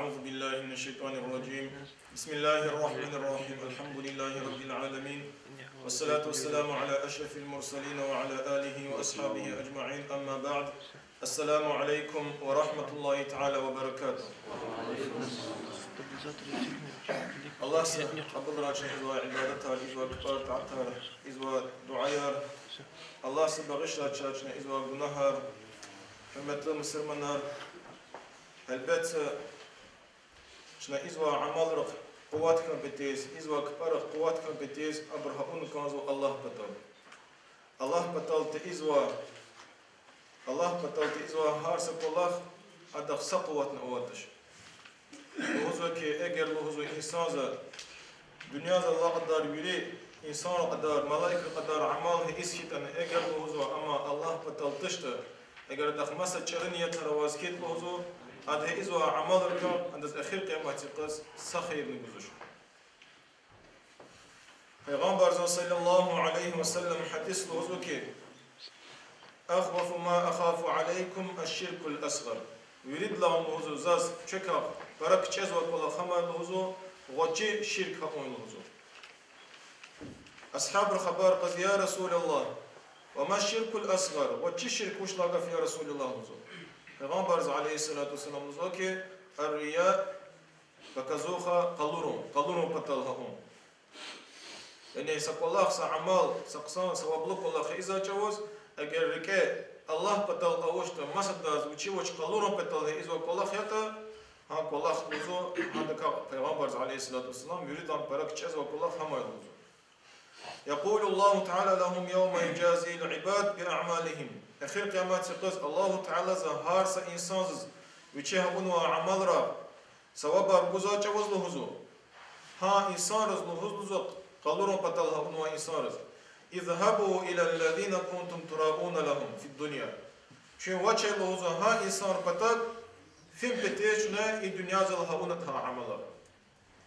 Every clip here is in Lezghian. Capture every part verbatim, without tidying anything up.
أعوذ بالله من الشيطان الرجيم. بسم الله الرحمن الرحيم. الحمد لله رب العالمين. والصلاة والسلام على أشرف المرسلين وعلى آله وأصحابه أجمعين. أما بعد. السلام عليكم ورحمة الله تعالى وبركاته. Аллагьса кьабулрай чна ийизвай ибадатар, ийизвай капӀар, тӀаатар, ийизвай дуьаяр. Аллагьса багъишрай чна ийизвай гунагьар. Гьуьрметлу мусурманар, гьелбетда, чна ийизвай амалрихъ къуват хьун петиз, ийизвай капӀарихъ къуват хьун петиз, абур гьа авуна кӀанзава Аллагь патал. Аллагь патал тийизвай, Аллагь патал тийизвай гьар са кӀвалах, адахъ са къуватни аватач. Лугьузва хьи, эгер лугьузва инсанза, дуьньязал алай кьадар вири инсанрин кьадар, малаикрин кьадар амал гьа ийиз хьайитӀани, эгер лугьузва, амма Аллагь патал туштӀа, эгер адахъ маса чӀуру ниятар аваз хьайитӀа лугьузва, ада гьа ийизвай амалрикай адаз эхир къиямат юкъуз са хийирни гузвач. Пайгъамбарзан صلى الله عليه وسلم гьадис лугьузва хьи, أخوف ما أخاف عليكم الشرك الأصغر. Виридалай лугьузва заз квекай пара кичӀезвай кӀвалах гьам я лугьузва, гъвечӀи ширк авун лугьузва. Асгьабри хабар кьаз: يا رسول الله، وما الشرك الأصغر؟ ГъвечӀи ширк вуч лагьай гаф я, يا رسول الله, лугьузва. Пайгъамбарза عليه الصلاة والسلام лугьузва хьи, الرياء, показуха, къалурун, къалурун патал гьа авун. Яни са кӀвалах, са амал, са хъсан, саваблу кӀвалах ийизвай чӀавуз, эгер рикӀе Аллагь патал авачтӀа, масадаз вичи вич къалурун патал гьа ийизвай кӀвалах ятӀа, гьа кӀвалах лугьузва, гьадакай Пайгъамбарза عليه الصلاة والسلام виридалай пара кичӀезвай кӀвалах гьам я лугьузва. يقول الله تعالى لهم يوم يجازي العباد بأعمالهم. Эхир къиямат юкъуз Аллагьу Таалади гьар са инсандиз вичи гьа авунвай амалрай савабар гузвай чӀавуз лугьузва, гьа инсанриз лугьуз, лугьузва, къалурун патал гьа авунвай инсанриз: اذهبوا إلى الذين كنتم تراءون لهم في الدنيا. Чун вач, лугьузва, гьа инсанрин патав, фин петиз чуьне и дуьньязал гьа авунатӀа гьа амалар.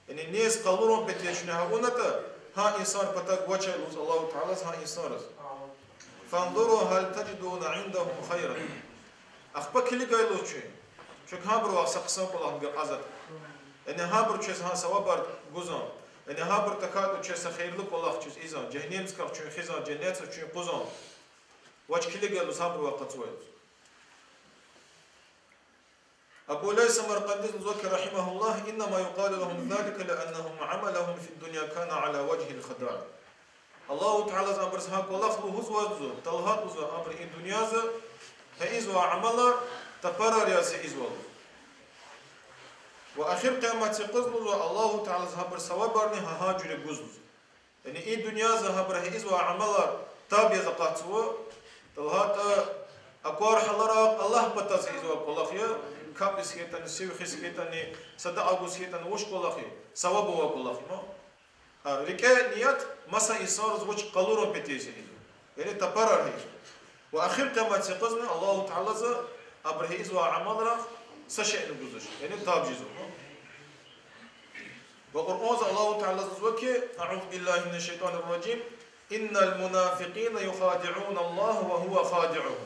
Яни низ къалурун петиз чуьне гьа авунатӀа, гьа инсанрин патав вач, лугьуз Аллагьу Таалади гьа инсанриз. فانظروا هل تجدون عندهم خيرا. Ахпа килигай, лугьуз, чун, чун гьабурувай са хъсан кӀвалахни гьакьван затӀ. Яни гьабуру чвез гьа савабар гузвани? Яни гьабур тахьайтӀа чвез са хийирлу кӀвалах чиз ийизвани, жегьеннемдикай чун хизвани, женнетдиз чун къузвани? Вач, килигай, лугьуз, гьабурувай къачувай, лугьуз. Абу Лайс Самаркъандиз лугьузва хьи, رحمه الله: إنما يقال لهم ذلك لأنهم عملهم في الدنيا كان على وجه الخداع. Аллагьу Таалади абуруз гьа кӀвалах лугьузва, лугьузва, талгьат лугьузва, абуру и дуьньяза гьа ийизвай амалар тапарар яз ийизвай. Ва эхир къиямат юкъуз, лугьузва, Аллагьу Таалади гьабур савабарни гьа гьа жуьре гуз, лугьузва. Яни и дуьньяза гьабур гьа ийизвай амалар таб яз акъатзава, талгьатӀа аквар гьаларай Аллагь патаз ийизвай кӀвалах я, капӀ ийиз хьайитӀани, сив хуьз хьайитӀани, садакьа гуз хьайитӀани, вуч кӀвалах я, саваб авай кӀвалах я, ма. А рикӀе ният маса инсанриз вуч къалурун петиз ийизва, яни тапарар ийизва. Ва эхир къиямат юкъузни Аллагьу Таалади абуру гьа ийизвай амалрай са шейни гузвач, яни таб жезва. Ва Къуръанза Аллагьу Таалади лугьузва хьи, أعوذ بالله من الشيطان الرجيم: إن المنافقين يخادعون الله وهو خادعهم.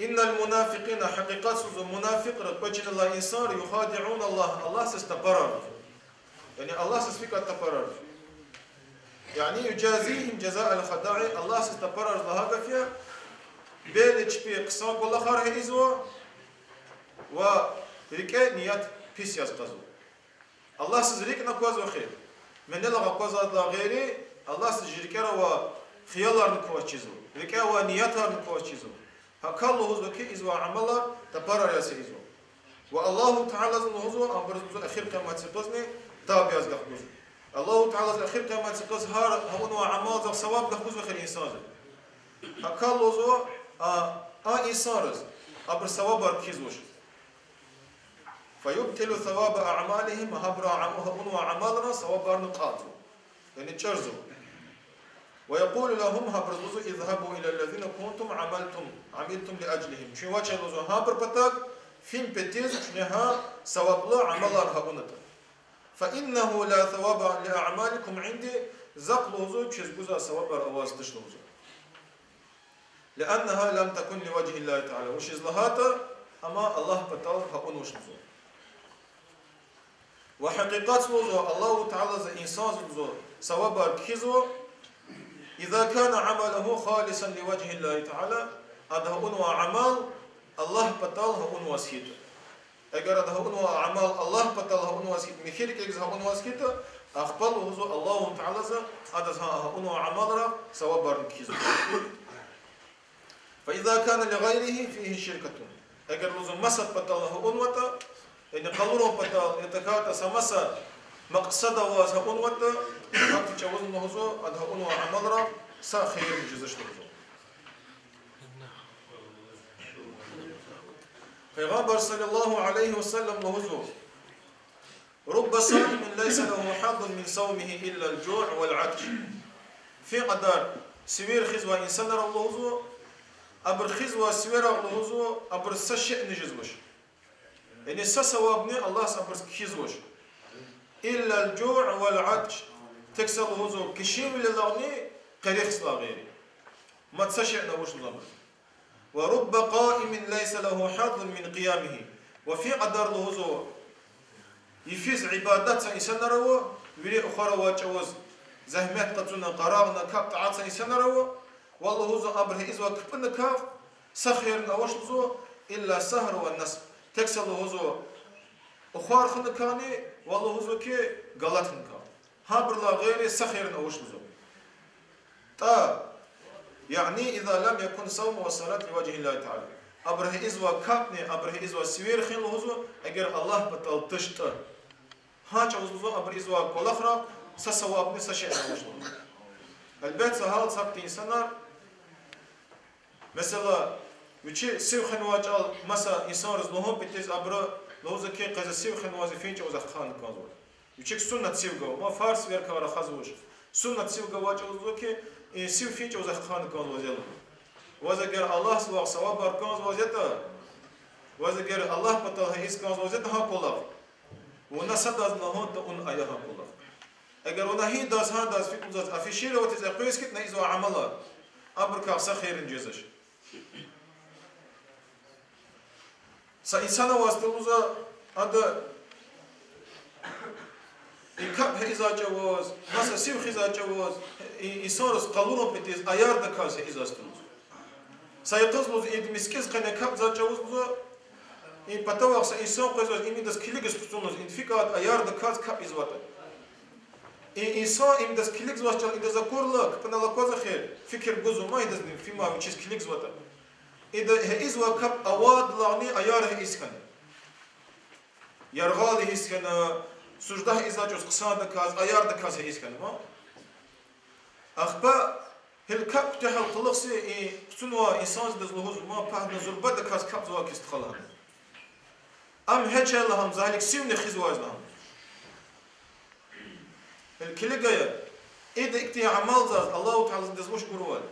إن المنافقين, гьакъикъатда, лугьузва, мунафикьри, квез чина алай инсанри, يخادعون الله, Аллагьдиз тапарар, лугьузва. Яни Аллагьдиз фикӀа тапарар. يعني يجازيهم جزاء الخداع, Аллагьдиз тапарар лагьай гаф я, бели чпи хъсан кӀвалахар гьа ийизва ва рикӀе ният пис яз кьазва. Аллагьдиз рикӀ аквазва хьи, менелай аквазвайдалай гъейри, Аллагьдиз рикӀера авай хияларни кваз чизва, рикӀера авай ниятарни кваз чизва. Гьакӏ лугьузва хьи, ийизвай амалар тапарар яз ийизва. Ва Аллагьу Таалади лугьузва, абуруз лугьузва эхир къиямат юкъузни таб яз гахгузва. Аллагьу Таалади эхир къиямат юкъуз гьар авунвай амалдихъ саваб гахгузва эхир инсандиз. Гьакӏ лугьузва а, а инсанриз, абуру савабар кхьизвач. فيبطل ثواب أعمالهم, гьабуру ам-, авунвай амалрин савабарни кьазва, яни чӏурзава. ويقول لهم, гьабуруз лугьузва: اذهبوا إلى الذين كنتم عملتم، عملتم لأجلهم. Чун вач, лугьузва, гьабурун патав, фин петиз чуьне гьа саваблу амалар гьа авунатӏа. فإنه لا ثواب لأعمالكم عندي, захъ, лугьузва, квез гузвай савабар аваз туш, лугьузва. لأنها لم تكن لوجه الله تعالى. Вучиз лагьайтӏа ам Аллагь патал гьа авунвач, лугьузва. Ва гьакъикъатда лугьузва, Аллагьу Таалади инсандиз лугьузва савабар кхьизва, إذا كان عمله خالصا لوجه الله تعالى, ада авунвай амал Аллагь патал авунваз хьайитӀа. Эгер ада авунвай амал Аллагь патал авунваз хьайитӀа, михьи рикӀелай авунваз хьайитӀа, ахпа лугьузва Аллагьу Таалади адаз гьа авунвай амалрай савабарни кхьизва. فإذا كان لغيره فيه شركة. Эгер лугьузва маса патал авунватӀа, яни къалурун патал, я тахьайтӀа са маса макьсад аваз авунватӀа, гьахьтин чӀавуз лугьузва ада авунвай амалрай са хийирни жезвач лугьузва. Пайгъамбар صلى الله عليه وسلم лугьузва: رب صائم ليس له حظ من صومه إلا الجوع والعطش. Фи кьадар сивер хуьзвай инсанар ава лугьузва, абуру хуьзвай сиверай лугьузва, абуруз са шейни жезвач. Яни са савабни Аллагьди абуруз кхьизвач. إلا الجوع والعطش. Тек са лугьузва гишинвилелайни къерехзилай гъейри. Мад са шейни авач лугьузва абуруз. ورب قائم ليس له حظ من قيامه. Ва фи кьадар лугьузва йифиз ибадатзавай инсанар ава, вири ухвар авай чӀавуз, зегьмет къачуна, къарагъна, капӀ тӀезвай инсанар ава, ва лугьузва абуру ийизвай кпӀуникай са хийирни авач лугьузва, إلا السهر والنوم. Тек са лугьузва ухвар хьуникайни ва лугьузва хьи галатуникай. Гьабурулай гъейри са хийирни авач лугьузва. ТӀа, يعني إذا لم يكن صومه والصلاة لوجه الله تعالى. Абуру ийизвай капӀни, абуру ийизвай сивер хуьн лугьузва, эгер Аллагь патал туштӀа. Гьа чӀавуз лугьузва абуру ийизвай кӀвалахрай са савабни са шейни авач лугьузва. Гьелбетда, гьа са гьахьтин инсанар, месела, вичи сив хвенвай чӀал маса инсанриз лугьун патал абуру лугьузва хьи, къе за сив хвенваз, фин чӀавуз ахъайна кӀанзава. Вичик суннат сив гва, ма фарз сиверикай рахазвач. Суннат сив гвай чӀавуз лугьузва хьи, и сив фин чӀавуз ахъайна кӀанзава за лугьуз. Ваз эгер Аллагьдивай савабар кӀанзаваз ятӀа, ваз эгер Аллагь патал гьа ийиз кӀанзаваз ятӀа гьа кӀвалах, вуна садаз лагьайтӀа, вун ая гьа кӀвалах. Эгер вуна гьидаз, гьадаз, фикирдиз, афишировать ийиз экъуьриз хьайитӀа на ийизвай амалар, абурукай са хийирни жезвач. Са инсан аваз лугьузва, ада и капӀ гьа ийизвай чӀавуз, маса сив хуьзвай чӀавуз, и инсанриз къалурун патал аярдаказ гьа ийизвай лугьузва. Са йикъаз лугьузва, ида мискӀиндиз къене капӀ ийизвай чӀавуз лугьузва, и патавай са инсан къвезвай, им идаз килигиз хъувуна лугьузва, ида фикӀад аярдаказ капӀ ийизватӀа. И инсан им идаз килигзавач чӀал, идаз акурла, капӀунал акваз эхир, фикир гузва ма идаз, фима вичиз килигзаватӀа. Ида гьа ийизвай капӀ авайдалайни аяр гьа ийиз хьана. Яргъал гьа ийиз хьана, сужда гьа ийизвай чӀавуз хъсандаказ, аярдаказ гьа ийиз хьана ма. Ахпа гьа капӀ куьтягьайла кьулухъ са и хъувунвай инсандиз лугьузва ма, пагьна зурбадаказ капӀзавай хьиз тухвана. Ам гьа чайла гьам за гьелелиг сивни хуьзвай лагьана. Гьеле килиг ая, ида ихьтин амал заз Аллагьу Таалади индаз вуч гурвал?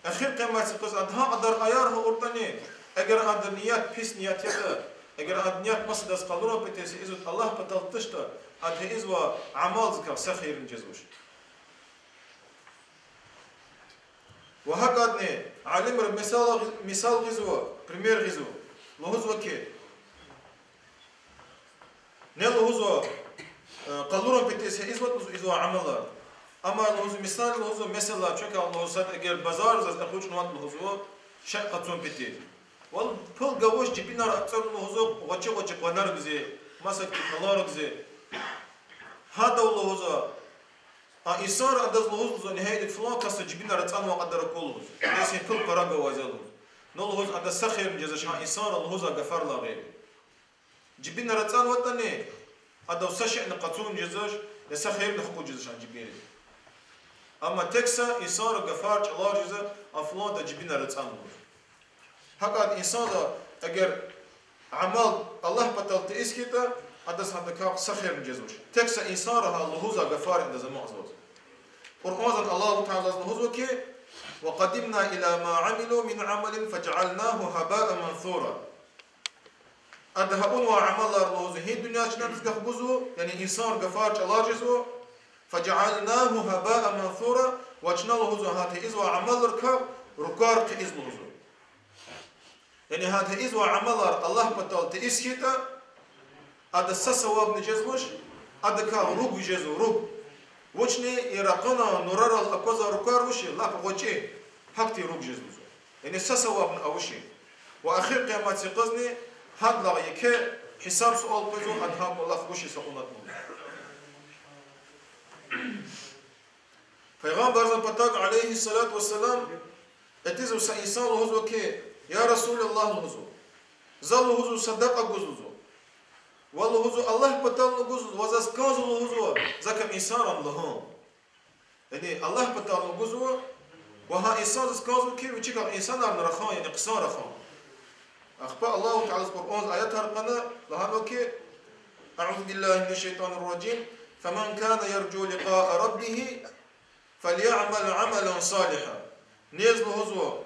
Эхир къияматдин къуз ада гьа кьадар аяр гьа авуртӀани, эгер ада ният пис ният ятӀа, эгер ада ният масадаз къалурун патал ийизватӀа, Аллагь патал туштӀа, ада ийизвай амалдикай са хийирни жезвач. Ва гьакӀадни алимри мисал, мисал гъизва, пример гъизва. Лугьузва хьи, не лугьузва, э, къалурун патал ийизватӀа лугьузва ийизвай амалар. Амма лугьузва, мисал лугьузва, месела, чакай лугьузва, сад эгер базарзаз экъечӀнаватӀа лугьузва шей къачун патал. Вал пул гвач, жибинар ацӀурна лугьузва гъвечӀи-гъвечӀи къванерикай, масакӀа пуларикай. Гьадав лугьузва, а инсанри адаз лугьуз лугьузва, нигьайди флан касди жибинар ацӀанвай кьадар акур лугьуз. Адаз гьа пул пара гваз я лугьуз. Ну лугьуз адаз са хийирни жезвач гьа инсанри лугьузвай гафарилай гъейри. Жибинар ацӀанватӀани, адав са шейни къачун жезвач, я са хийирни хкуз жезвач а жибинри. Амма тек са инсанри гафар чӀалар жезва, а фланда жибинар ацӀанва лугьуз. ГьакӀад инсанди эгер амал Аллагь патал тийиз хьайитӀа, адаз гьадакай са хийирни жезвач. Тек са инсанри гьа лугьузвай гафар адаз амукьзаваз. Къуръанзан Аллагьу Таалади лугьузва хьи, وقدمنا إلى ما عملوا من عمل فجعلناه هباء منثورا. Ада гьа авунвай амалар лугьузва гьи дуьньяда чна адаз гахгузва, яни инсанри гафар чӀалар жезва, فجعلناه هباء منثورا, ва чна лугьузва гьа тийизвай амалрикай руквар хъийиз лугьузва. Яни гьа тийизвай амалар Аллагь патал тийиз хьайитӀа, Ада са савабни жезвач, адакай руг жезва, руг. Вучни и ракъана нурарал аквазвай руквар вуч я, лап гъвечӀи, гьахьтин руг жезва. Яни са савабни авачир. Ва эхир къиямат йикъазни гьадалай еке гьисаб-суал къвезва, ада гьа кӀвалах вучиз авунатӀа. Пайгъамбарзан патав, عليه الصلاة والسلام, этизва са инсан, лугьузва хьи: я Расулаллагь, лугьузва, за, лугьузва, садакьа гуз, лугьузва, ва, лугьузва, Аллагь патал гуз, ва заз кӀанзава, лугьузва, закай инсанрин лагьай. Яни Аллагь патал гузва, ва гьа инсан заз кӀанзава хьи, вичикай инсанарни рахай, яни хъсан рахай. Ахпа Аллагьу Таалади Къуръанда аятар кьуна, лагьанва хьи: أعوذ بالله من الشيطان الرجيم. فمن كان يرجو لقاء ربه فليعمل عملا صالحا. Низ, лугьузва,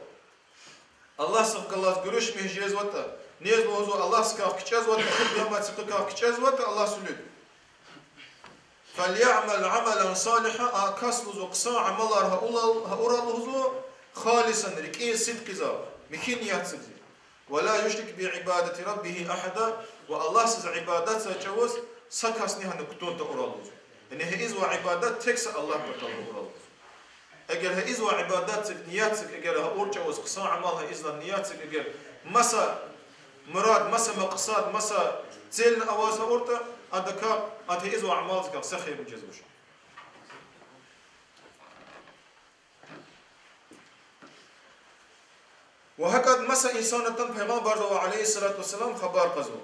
Аллагьдихъ галаз гуьруьшмиш жезватӀа, низ, лугьузва, Аллагьдикай кичӀезватӀа, эхир къиямат йикъакай кичӀезватӀа Аллагьдин вилик, فليعمل عملا صالحا, а кас, лугьузва, хъсан амалар гьа-, гьа-, гьа-, гьа урай, лугьузва, خالصا, рикӀин сидкьиз, михьи ниятдиз. ولا يشرك بعبادة ربه أحدا, ва Аллагьдиз ибадатзавай чӀавуз са касни гьана кутун тавурай, лугьузва. Яни гьа ийизвай ибадат тек са Аллагь патал авурай, лугьузва. Эгер гьа ийизвай ибадатдик, ниятдик, эгер гьа ур чӀавуз хъсан амал гьа ийизвай ниятдик, эгер маса мурад, маса макьсад, маса цель аваз гьа уртӀа, адакай, ада гьа ийизвай амалдикай са хийир жезвач. Ва гьакӀ маса инсанатан Пайгъамбарзава, عليه الصلاة والسلام, хабар кьазва.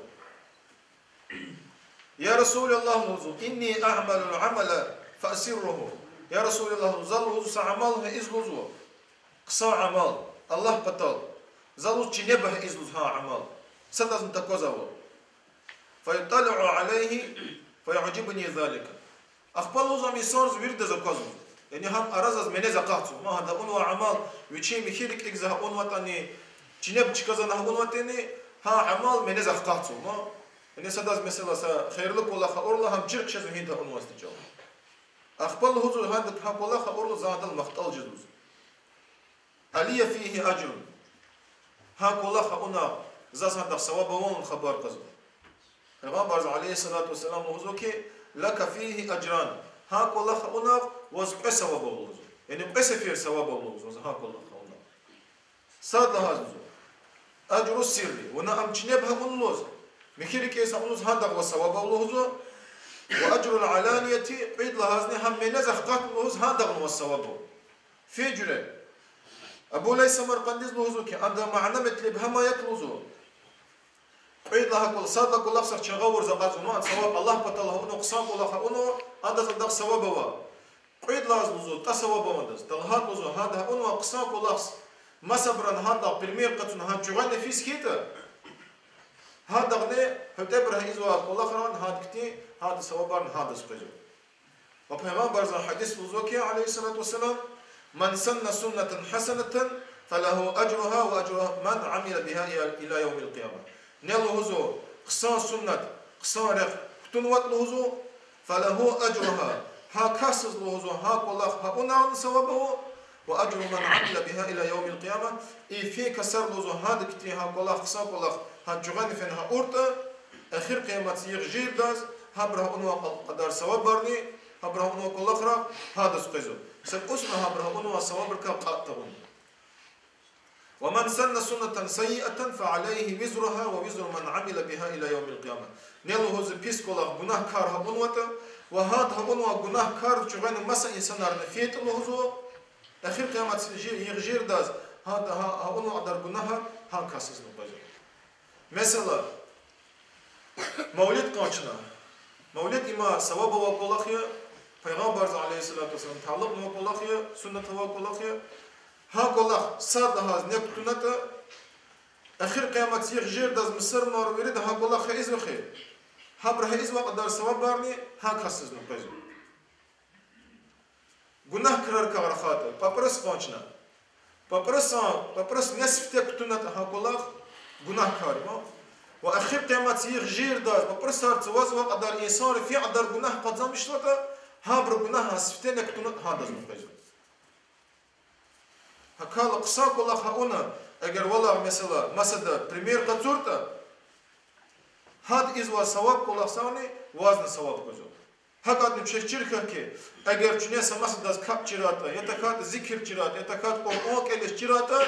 يا رسول الله, лугьузва, إني أعمل العمل فأسره. Я Расулаллагь, за, лугьузва, са амал гьа ийиз, лугьузва, хъсан амал, Аллагь патал, за, лугьуз, чинеба гьа ийиз, лугьуз, гьа амал, садазни таквазвай. فيطلع عليه فيعجبني ذلك. Ахпа, лугьузва, ам инсанриз виридаз аквазва. Яни гьам аразаз меназ акъатзава. Ма гьада авунвай амал вичин михьи рикӀиз гьа авунватӀани, чинеб чкадал гьа авунватӀани, гьа амал меназ акъатзава. Ма, яни садаз, месела, са хийирлу кӀвалах авурла, гьам чир хъжезва гьинда авунвайди чӀал. Ахпа, лугьузва, гьада гьа кӀвалах авурла, за гьадал махтӀал жезва. ألي فيه أجر. Гьа кӀвалах авуна, заз гьадахъ саваб авани хабар кьазва. Пайгъамбарза, عليه الصلاة والسلام, лугьузва хьи: لك فيه أجران. Гьа кӀвалах авуна ваз кьве саваб ава, лугьузва. Яни кьве сефер саваб ава, лугьузва, гьа кӀвалах авуна. Сад лагьай, лугьузва: أجر السر, вуна ам чинеб гьа авуна, лугьуз, михьи рикӀиз гьа авуна, лугьуз, гьадахъ ваз саваб ава, лугьузва. وأجر العلانية, кьвед лагьайни, гьам меназ ахкъатна, лугьуз, гьадахъни ваз саваб ава. Фи жуьре. Абу Лайс Самаркъандиз лугьузва хьи, ада мана-метлеб гьам я хьи, лугьузва. Кьвед лагьай кӀвалах, сад лагьай кӀвалах сад чагъавурза акъатзава, ма саваб, Аллагь патал авуна хъсан кӀвалах авуна, адаз адахъ саваб ава. Кьвед лагьайдиз, лугьузва, тӀа саваб авайдаз. Талгьат, лугьузва, гьада авунвай хъсан кӀвалах, масабуру гьадахъ пример къачуна, гьа чугъай нефис хьайитӀа, гьадахъни, гьуьтӀебуру гьа ийизвай кӀвалахран гьада хьтин, гьада савабарни гьадаз къвезва. Ва Пайгъамбарзан гьадис лугьузва хьи, عليه الصلاة والسلام: من سن سنة حسنة فله أجرها وأجر من عمل بها إلى يوم القيامة. Ни, лугьузва, хъсан суннат, хъсан рехъ кутунватӀа, лугьузва, فله أجرها, гьа касдиз, лугьузва, гьа кӀвалах гьа авунвайни саваб ава, وأجر من عمل بها إلى يوم القيامة, и фин касар, лугьузва, гьада хьтин гьа кӀвалах, хъсан кӀвалах, гьа чугъани фена гьа уртӀа, эхир къиямат йикъ жирдаз, гьабуру гьа авунвай кьадар савабарни, гьабуру гьа авунвай кӀвалахра гьадаз къвезва. Са кӀусни гьабуру гьа авунвай савабрикай кьатӀ тавуна. ومن سن سنة سيئة فعليه وزرها ووزر من عمل بها إلى يوم القيامة. Ни, лугьузва, пис кӀвалах, гунагь кар гьа авунватӀа, ва гьада гьа авунвай гунагь кар чугъани маса инсанарни фейитӀа, лугьузва, эхир къиямат жи-, йикъ жирдаз, гьада гьа, гьа авунвай кьадар гунагьар гьа касдизни къвезва. Месела, мавлид къачуна. Мавлид им саваб авай кӀвалах я, Пайгъамбарза, عليه الصلاة والسلام, талукьнавай кӀвалах я, суннат авай кӀвалах я. Гьа кӀвалах сад лагьайдиз ни кутунатӀа, эхир къиямат йикъ жирдаз мусурманри вирида гьа кӀвалах гьа ийизва хьи, гьабуру гьа ийизвай кьадар савабарни гьа касдизни къвезва. Гунагь крарикай рахайтӀа, пӀапӀрус къачуна. ПӀапӀрусан, пӀапӀрус нез сифте кутунатӀа гьа кӀвалах, гунагь кар я. Ва эхир къиямат йикъ жирдаз пӀапӀрусар цавазвай кьадар инсанри фин кьадар гунагь къачузватӀа, гьабурун гунагь сифте ни кутунатӀа гьадазни къвезва. Гьакӏ хьайила хъсан кӀвалах гьа авуна, эгер валай, месела, масада пример къачуртӀа, Гьада ийизвай саваб кӀвалахзавни вазни саваб гузва. ГьакӀадни чаз чир хьухь хьи, эгер чуьне са масадаз капӀ чирайтӀа, я тахьайтӀа зикир чирайтӀа, я тахьайтӀа Къуръан кӀелиз чирайтӀа,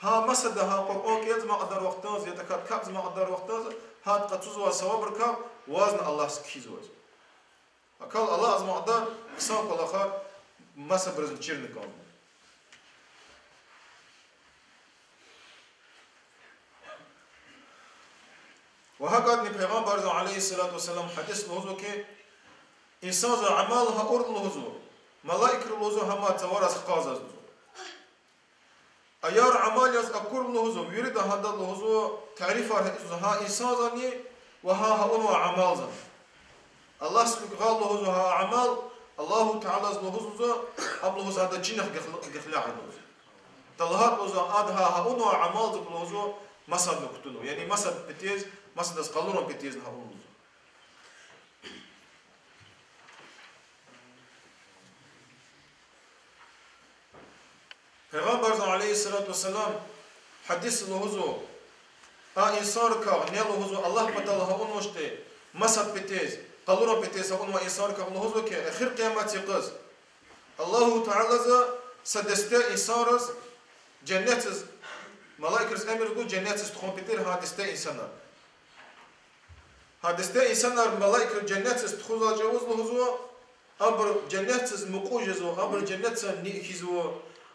гьа масада гьа Къуръан кӀелзамай кьадар вахтунда, я тахьайтӀа капӀзамай кьадар вахтунда, гьада къачузвай савабрикай вазни Аллагьди кхьизва. Акал алакьзамай кьадар хъсан кӀвалахар масабурузни чирна кӀанда. Ва гьакӀадни Пайгъамбарзан, عليه الصلاة والسلام, гьадис лугьузва хьи, инсанза амал гьа авур лугьузва, малаикри лугьузва гьама цавараз хкажзаз лугьузва. Аяр амал яз акур лугьузва, вирида гьада лугьузва, тарифар гьа ийизва гьа инсанзани ва гьа гьа авунвай амалзани. Аллагьдин вилик гъал лугьузва гьа амал, Аллагьу Таалади лугьузва, ам лугьуз гьада чинихъ гехл-, гехлягьа лугьузва. Талгьат лугьузва, ада гьа гьа авунвай амалдик лугьузва масадни кутунва, яни масад петиз, масадаз къалурун петизни гьа авун лугьузва. Пайгъамбарзан, عليه الصلاة والسلام, гьадис лугьузва, а инсанрикай, не лугьузва, Аллагь патал гьа авунвачтӀа, масад петиз, къалурун петиз гьа авунвай инсанрикай лугьузва хьи, эхир къиямат йикъаз Аллагьу Таалади са десте инсанриз женнетдиз, малаикриз эмир гуз женнетдиз тухун патал гьа десте инсанар. Гьа десте инсанар малаикри женнетдиз тухузвай чӀавуз лугьузва, абуру женнетдиз мукьув жезва, абуру женнетдин ниъ хьизва,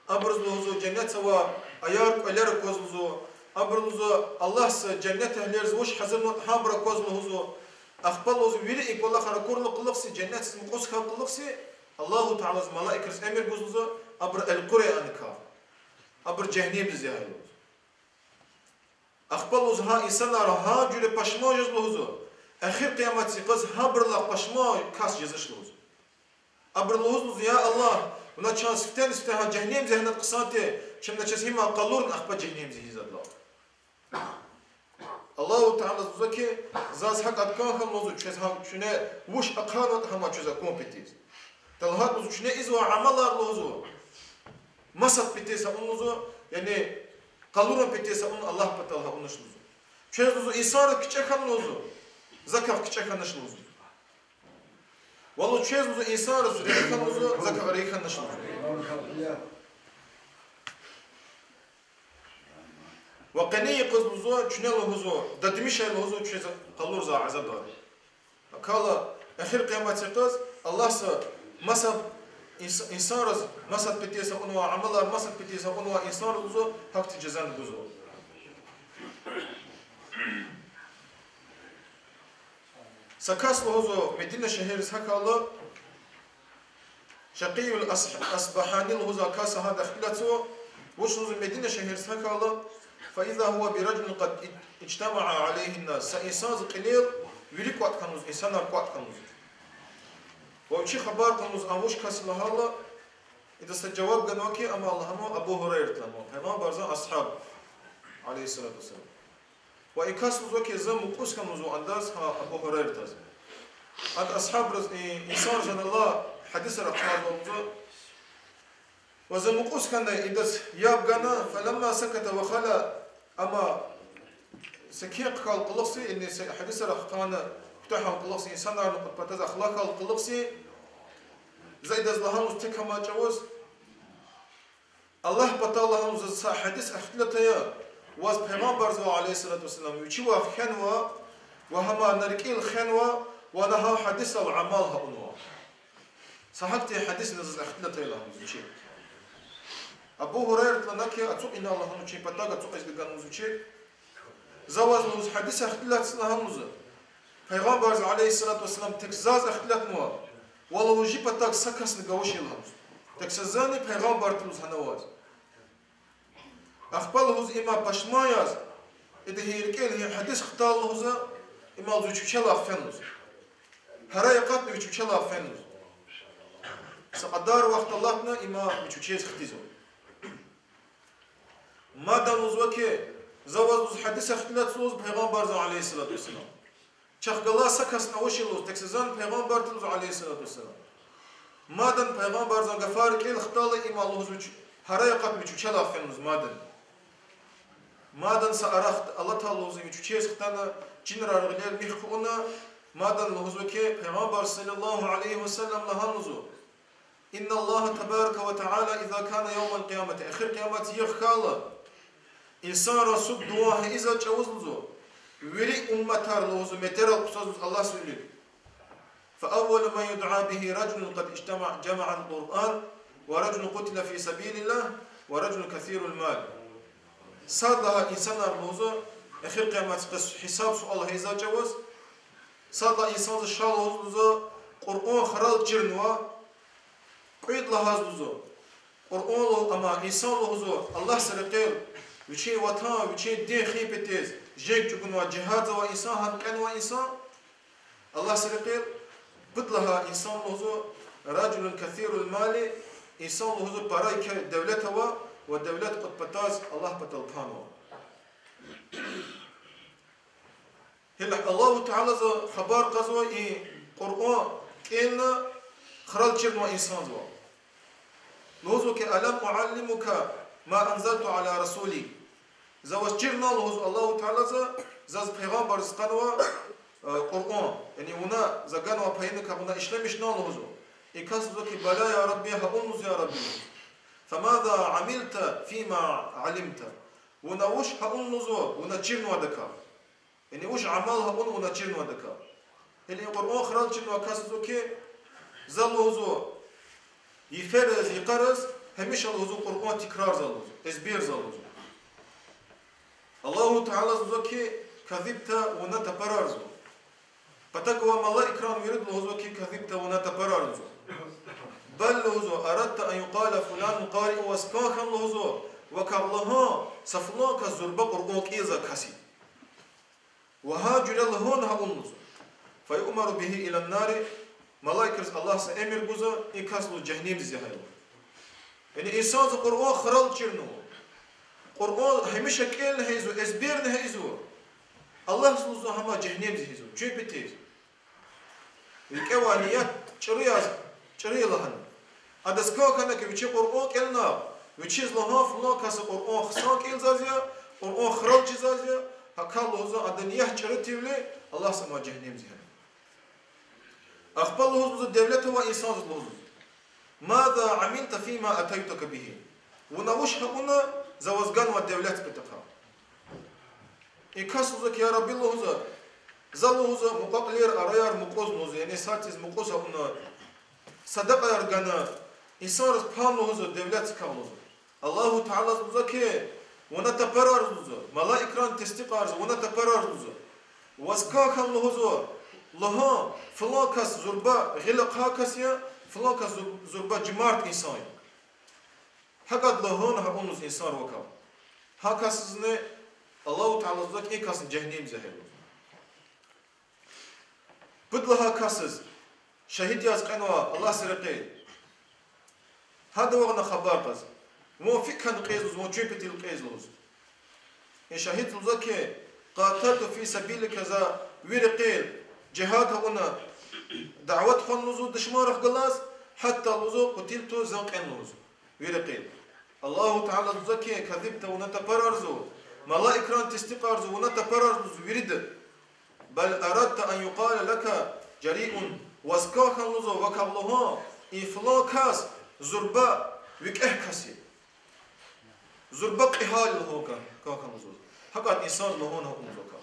абуруз лугьузва женнетда авай аяр-кӀвалер акваз лугьузва, абуру лугьузва Аллагьди женнет агьлийриз вуч гьазурнаватӀа гьабур акваз лугьузва. Ахпа лугьузва вири и кӀвалахар акурла кьулухъ, женнетдиз мукьув хьайила кьулухъ, Аллагьу Таалади малаикриз эмир гуз лугьузва, абуру элкъурай аникай, абур жегьеннемдиз ягъай лугьузва. Ахпа лугьузва гьа инсанар гьа жуьре пашман жез лугьузва, эхир къиямат йикъаз гьабурулай пашман кас жезвач лугьузва. Абуру лугьуз лугьузва: я Аллагь, вуна чаз сифтени-сифте гьа жегьеннемдин зегьнет хъсан тир, чна чаз гьима къалурна ахпа жегьеннемдиз ийиз, адалай. Аллагьу Таалади лугьузва хьи, заз гьакӀ кӀан хьана лугьузва, чаз гьа чуьне вуч ахъайнаватӀа гьама чаз акун патал. Талгьат лугьузва чуьне ийизвай амалар лугьузва масад патал гьа авун лугьузва, яни къалурун патал гьа авун, Аллагь патал гьа авунач лугьузва. Чаз лугьузва инсанриз кичӀе хьана лугьузва, закай кичӀе хьанач лугьузва. Валлагь, чаз лугьузва инсанриз регьим хьана лугьузва, закай регьим хьанач лугьузва. Ва къенин йикъаз лугьузва, чуьне лугьузва, дадмишай лугьузва чаз къалурзавай азабар. Акала эхир къиямат йикъаз Аллагьди масад инс-, инсанриз масад патал гьа авунвай, амалар масад патал гьа авунвай инсанриз лугьузва гьахьтин жазани гузва. Са кас лугьузва Медина шегьердиз гьахьайла, Шакъиюл Ас-, Асбагьани лугьузвай кас гьада ихтилатзава, вуч лугьузва Медина шегьердиз гьахьайла, فإذا هو برجل قد اجتمع عليه الناس, са инсанза кьилел вири кӀватӀ хьана лугьуз, инсанар кӀватӀ хьана лугьуз. Ва вичи хабар кьуна лугьуз, ам вуч кас я лагьайла, идаз са жаваб ганва хьи, ам лагьанва Абу Гьурайрат лагьанва, Пайгъамбарзан асгьаб, عليه الصلاة والسلام. Ва и кас лугьузва хьи, за мукьуз хьана лугьузва адаз, гьа Абу Гьурайратаз. Ада асгьабриз, и, инсанриз ана лагьай гьадисар ахъайзава лугьузва. Ва за мукьуз хьана, идаз яб гана, فلما سكت وخلا, амма секин хьайила кьулухъ, яни са гьадисар ахъайна куьтягь хьайила кьулухъ, инсанарни кьуд патаз ахлакьайила кьулухъ, за идаз лагьана лугьуз тек амай чӀавуз, Аллагь патал лагьана лугьуз, заз са гьадис ихтилат ая, ваз Пайгъамбарзавай, عليه الصلاة والسلام, вичивай фенва, ва гьам на рикӀел хвенва, ва на гьа гьадисдал амал гьа авунва. Са гьахьтин гьадис ина заз ихтилат ая лагьана лугьуз вичи. Абу Гьурайрат лагьана хьи, ацукь ина лагьана вичин патав, ацукьиз гана лугьуз вичи. За ваз лугьуз гьадис ихтилатзава лагьана лугьуз. Пайгъамбарза, عليه الصلاة والسلام, тек заз ихтилатнава, валлагь, жи патав са касни гавашила лагьана лугьуз. Тек са зани Пайгъамбарди лугьуз гьана аваз. Ахпа лугьуз има пашман яз, ида гьи рикӀел гьи гьадис хтайла лугьуз, има лугьуз вич вичелай фена лугьуз. Гьарай акъатна вич вичелай фена лугьуз. Са кьадар вахт алатна има вич вичиз хтизва. Мадни лугьузва хьи, за ваз лугьуз гьадис ихтилатзава лугьуз Пайгъамбарза, عليه الصلاة والسلام. Чахъ галай са касни авачир лугьуз, тек са зани Пайгъамбарди лугьуз, عليه الصلاة والسلام. Мадни Пайгъамбарзан гафар рикӀел хтайла има лугьуз вич, гьарай акъатна вич вичелай фена лугьуз мадни. Мадан са арахда Аллагь Таалади вич вичиз хтана, жинрин гъилер михьи хъувуна, мадан лугьузва хьи, Пайгъамбар صلى الله عليه وسلم лагьана лугьузва: إن الله تبارك وتعالى إذا كان يوم القيامة, эхир къиямат йикъ хьайила, инсанрин суд-дуван гьа ийизвай чӀавуз лугьузва, вири умматар лугьузва метӀерал хъуцаз лугьузва Аллагьдин вилик. فأول من يدعى به رجل قد اجتمع، جمع القرآن، ورجل قتل في سبيل الله، ورجل كثير المال. Сад лагьай инсанар лугьузва, эхир къияматдин хисаб-суал гьа ийизвай чӀавуз, сад лагьай инсанза ша лугьузва, Къуръан хурал чирнава, кьвед лагьай лугьузва, Къуръан лугьу-, амма инсан лугьузва, Аллагьдин рекьел, вичин ватан, вичин дин хуьн патал женг чӀугунвай, жигьадзавай инсан, гьам кьенвай инсан, Аллагьдин рекьел, пуд лагьай инсан лугьузва, رجل كثير المال, инсан лугьузва пара еке девлет авай ва девлет кьуд патаз Аллагьдин патал панва. Гьеле Аллагьу Таалади хабар кьазва и Къуръан кӀелна, хурал чирнавай инсанзавай. Лугьузва хьи, ألم أعلمك ما أنزلت على رسولي. За ваз чирна лугьуз Аллагьу Таалади, заз пайгъамбарзаз ганва, э, Къуръан. Яни вуна за ганвай пайнакай вуна ишлемишна лугьузва. И кас лугьузва хьи, بلى يا رب, гьа авуна лугьуз, я Рабби. فماذا عملت فيما علمت. Вуна вуч гьа авуна лугьузва, вуна чирнавайдакай. Яни вуч амал гьа авуна вуна чирнавайдакай. Яни Къуръан хурал чирнавай кас лугьузва хьи, за лугьузва, йифераз, йикъараз, гьамиша лугьузва Къуръан тикрарзава лугьузва, эзберзава лугьузва. Аллагьу Таалади лугьузва хьи, كذبت, вуна тапарарзава. Патав гвай малаикран вирида лугьузва хьи, كذبت, вуна тапарарзава. بل, лугьузва, أردت أن يقال فلان قارئ, ваз кӀан хьана лугьузва, вакай лагьана, са флан кас зурба Къуръан кӀелзавай кас я. Ва гьа жуьре лагьана гьа авуна лугьузва. فيؤمر به إلى النار, малаикриз Аллагьди эмир гузва, и кас лугьузва жегьеннемдиз ягъайла. Яни инсанза Къуръан хурал чирнава, Къуръан гьамиша кӀелна гьа ийизва, эзберна гьа ийизва, Аллагьди лугьузва гьам жегьеннемдиз ягъайла. Чун патал рикӀе авай ният чӀуру яз, чӀуру я лагьана. Адаз кӀан хьана хьи вичи Къуръан кӀелна, вичиз лагьана флан каса Къуръан хъсан кӀелзавайди я, Къуръан хурал чизвайди я, гьакӀ лугьузва, адан ният чӀуру тирвиляй Аллагьди ам жегьеннемдиз ягъайла. Ахпа лугьузва девлет авай инсанза лугьузва: ماذا عملت فيما أتيتك به. Вуна вуч гьа авуна за ваз ганвай девлетдин патахъай. И кас лугьузва хьи, я Рабби лугьузва, за лугьузва мукьва-кьилийрин араяр мукьузва лугьузва, яни сад-садаз мукьуз гьа авуна, садакьаяр гана, инсанриз пана лугьузва, девлетдикай лугьузва. Аллагьу Таалади лугьузва хьи, вуна тапарарзава лугьузва, малаикран тестикьарзава, вуна тапарарзава лугьузва. Ваз кӀан хьана лугьузва, лагьана, флан кас зурба гъил ахъа кас я, флан кас зур-, зурба жумарт инсан я. ГьакӀ лагьана гьа авуна лугьуз инсанри вакай. Гьа касазни Аллагьу Таалади лугьузва хьи, и касни жегьеннемдиз ягъайла. Пуд лагьай касаз, шагьид яз кьенвай Аллагьдин рекьел, гьада вагъна хабар кьаз, вун фикӀ хьана кьез лугьуз, вун чун патал кьез лугьуз. И шагьид лугьузва хьи, قاتلت في سبيلك, за ви рекьел жигьад авуна, дават хвана лугьузва душманрихъ галаз, حتى лугьузва قتلت, зун кьена лугьуз ви рекьел. Аллагьу Таалади лугьузва хьи, كذبت, вуна тапарарзава, малаикран тестикьарзава, вуна тапарарзава лугьуз вирида. بل أردت أن يقال لك جريء, ваз кӀан хьана лугьузва, вакай лагьана, и флан кас зурба викӀегь кас я. Зурба кьегьал я лагьана кӀан хьана лугьуз. ГьакӀ инсанри лагьана гьа авуна лугьуз вакай.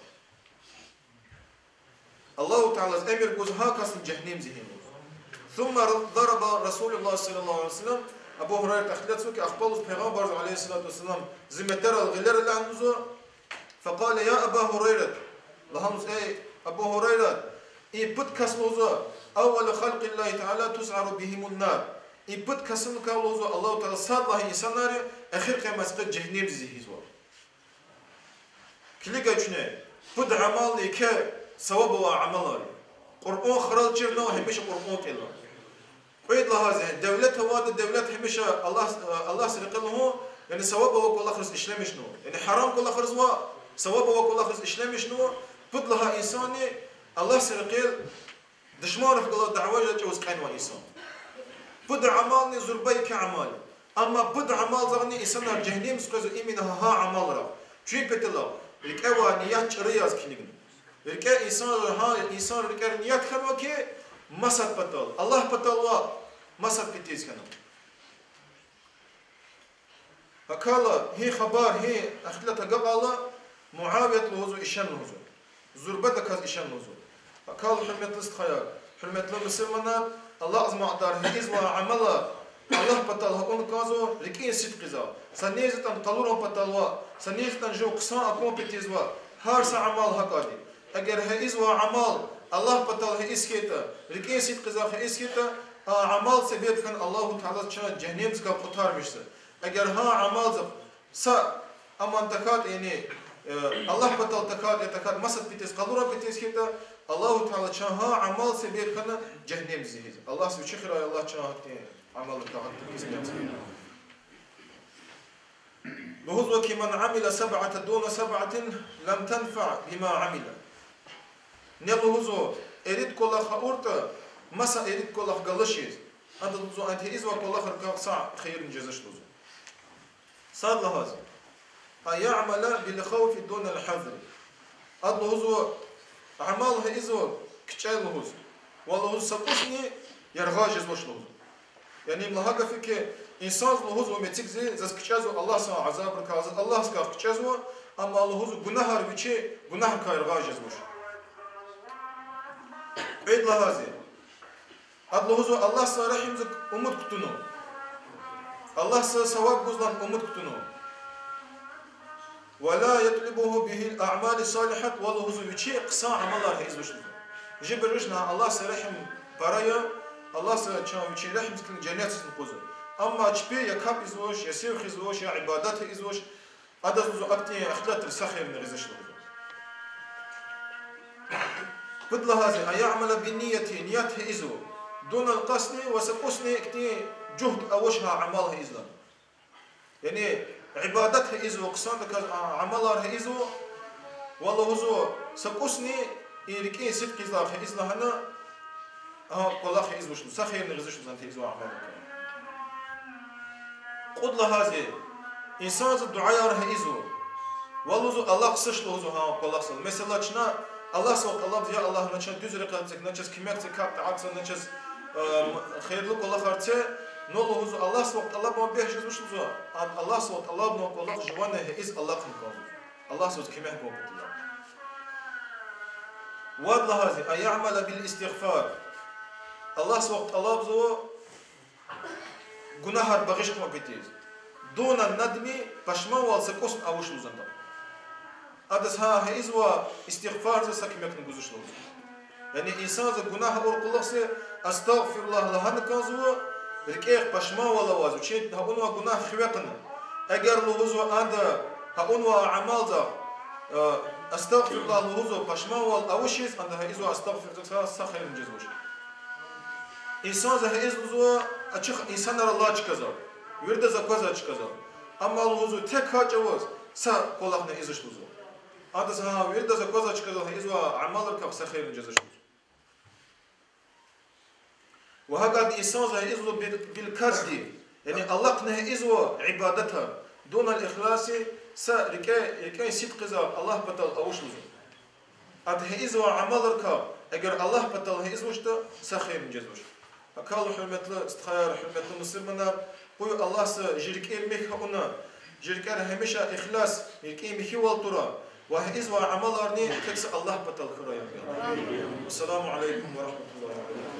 Аллагьу Таалади эмир гузва гьа касни жегьеннемдиз ягъайла. ثم ضرب رسول الله صلى الله عليه وسلم, Абу Гьурайрада эхтилатзава хьи, ахпа лугьуз Пайгъамбарза عليه الصلاة والسلام зи метӀерал гъилерал лягьанзава, فقال: يا أبا هريرة, лагьанзава: эй, Абу Гьурайра, и пуд кас лугьузва, أول خلق الله تعالى تسعر بهم النار. И пуд касуникай лугьузва Аллагьу Таала сад лагьай инсанар я, эхир къияматдин къене жегьеннемдиз ягъизва. Килигай чуьне, пуд амал еке саваб авай амалар я. Къуръан хурал чирна, гьамиша Къуръан кӀела. Кьвед лагьайди, девлет авайди, девлет гьамиша Аллагь, Аллагьдин рекье лугьун, яни саваб авай кӀвалахриз ишлемишнава. Яни гьарам кӀвалахриз ваъ, саваб авай кӀвалахриз ишлемишнава. Пуд лагьай инсанни Аллагьдин рекьел душманрихъ галаз дяве жедай чӀавуз кьенвай инсан. Пуд амални зурба еке амал я. Амма пуд амалзахъни инсанар жегьеннемдиз къвезва именно гьа амалра. Чун патал рикӀе авай ният чӀуру яз килигна. РикӀе инсан, гьа инсан рикӀера ният хьанва хьи, масад патал, Аллагь патал ваъ, масад патиз хьана. Акала гьи хабар, гьи ихтилат агакьайла, Муавият лугьузва ишан лугьузва. Зурбадаказ ишан лугьузва. Акала, гьуьрметлу стхаяр, гьуьрметлу мусурманар, алакьзамай кьадар гьа ийизвай амалар Аллагь патал авун кӀанзава рикӀин сидкьиз. Са нез ятӀани къалурун патал ваъ, са нез ятӀани жув хъсан акун патиз ваъ, гьар са амал гьакӀади. Эгер гьа ийизвай амал Аллагь патал гьа ийиз хьайитӀа, рикӀин сидкьиз гьа ийиз хьайитӀа, а амал себеб хьана Аллагьу Таала чун жегьеннемдикай къутармишзава. Эгер гьа амалдихъ са аман тахьайтӀа, яни, э, Аллагь патал тахьайтӀа, я тахьайтӀа масад патиз, къалурун патиз хьайитӀа, Аллагьу Таала чун гьа амал себеб хьана жегьеннемдиз ийизва. Аллагьди вичи хирай, Аллагьди чун гьахьтин амалрикай, гьахьтин кьисметрикай. Лугьузва хьи: من عمل سبعة دون سبعة لم تنفع بما عمل. Не лугьузва, ирид кӀвалах авуртӀа, маса ирид кӀвалах галачиз, ада лугьузва, ада ийизвай кӀвалахрикай са хийирни жезвач лугьузва. Сад лагьайди: أن يعمل بالخوف دون الحذر. Ада лугьузва, амал гьа ийизва кичӀе лугьуз, ва лугьуз са кӀусни яргъаз жезвач лугьузва. Яни им лагьай гаф хьи, инсандиз лугьузва мецикзи, заз кичӀезва Аллагьдин азабрикай, заз Аллагьдикай кичӀезва, амма лугьузва гунагьар вичи гунагьрикай яргъаз жезвач. Кьвед лагьайди: ада лугьузва Аллагьдин регьимдик умуд кутунва, Аллагьдин саваб гузвайла умуд кутунва. ولا يطلبه به الأعمال الصالحة, ва лугьузва вичи хъсан амалар гьа ийизвач лугьузва. Жибервична Аллагьдин регьим пара я, Аллагьди чун вичин регьимдик женнетдиз къвезва. Амма чпи я капӀ ийизвач, я сив хуьзвач, я ибадат ийизвач, адаз лугьузва ахьтин ихтилатра са хийирни гъизвач лугьузва. Пуд лагьайди: أن يعمل بالنية, ният гьа ийизва, دون القصد, ва са кӀусни ихьтин жугьд авач гьа амал гьа ийизвайла. Яни ибадат гьа ийизва, хъсандаказ а- амалар гьа ийизва, ва лугьузва са кӀусни и рикӀин сидкьиз гьа ийиз лагьана, а кӀвалах гьа ийизвач лугьузва, са хийирни гъизвач лугьузва гьа ийизвай амалрикай. Кьуд лагьайди: инсандиз дуьаяр гьа ийизва, ва лугьузва алахъзавач лугьузва гьа кӀвалахдал. Месела, чна Аллагьдивай тӀалабзава: я Аллагь, на чаз дуьз рекьел эциг, на чаз куьмек це, капӀ тӀеацӀа, на чаз, э, хийирлу кӀвалахар це, но лугьузва Аллагьдивай тӀалабун бес жезвач лугьузва, а Аллагьдивай тӀалабнавай кӀвалах жуван гьа ийиз алахъна кӀанзава, Аллагьдивай куьмек гун патал. Вад лагьайди: أن يعمل بالاستغفار. Аллагьдивай тӀалабзава гунагьар багъишун патал. دون الندم, пашманвал са кӀусни авач лугьузва ада. Адаз гьа гьа ийизвай истигъфарди са куьмекни гузвач лугьузва. Яни инсандиз гунагь авур кӀвалахзи أستغفر الله лагьана кӀанзава, рикӀе пашманвал аваз, вичин гьа авунвай гунагь хиве кьуна. Эгер лугьузва ада гьа авунвай амалдихъ, э, أستغفر الله лугьузва пашманвал авачиз, ада гьа ийизвай أستغفر الله са хийирни жезвач. Инсандиз гьа ийиз лугьузва ачух инсанар алай чкадал, виридаз аквазвай чкадал. Амма лугьузва тек гьа чӀавуз са кӀвалахни ийизвач лугьузва. Адаз гьа виридаз аквазвай чкадал гьа ийизвай амалрикай са хийирни жезвач лугьузва. Ва гьакӀни инсандиз гьа ийиз лугьузва بال-, بالكد, яни алахъна гьа ийизвай ибадатар, دون الإخلاص, са рикӀе, рикӀин сидкьиз Аллагь патал авач лугьузва. Ада гьа ийизвай амалрикай, эгер Аллагь патал гьа ийизвачтӀа, са хийирни жезвач. Акала, гьуьрметлу стхаяр, гьуьрметлу мусурманар, къуй Аллагьди жи рикӀер михьи авуна, жи рикӀер гьамиша ихлас, рикӀин михьивал тура, ва гьа ийизвай амаларни тек са Аллагь патал хьурай, я Аллагь. السلام عليكم ورحمة الله وبركاته.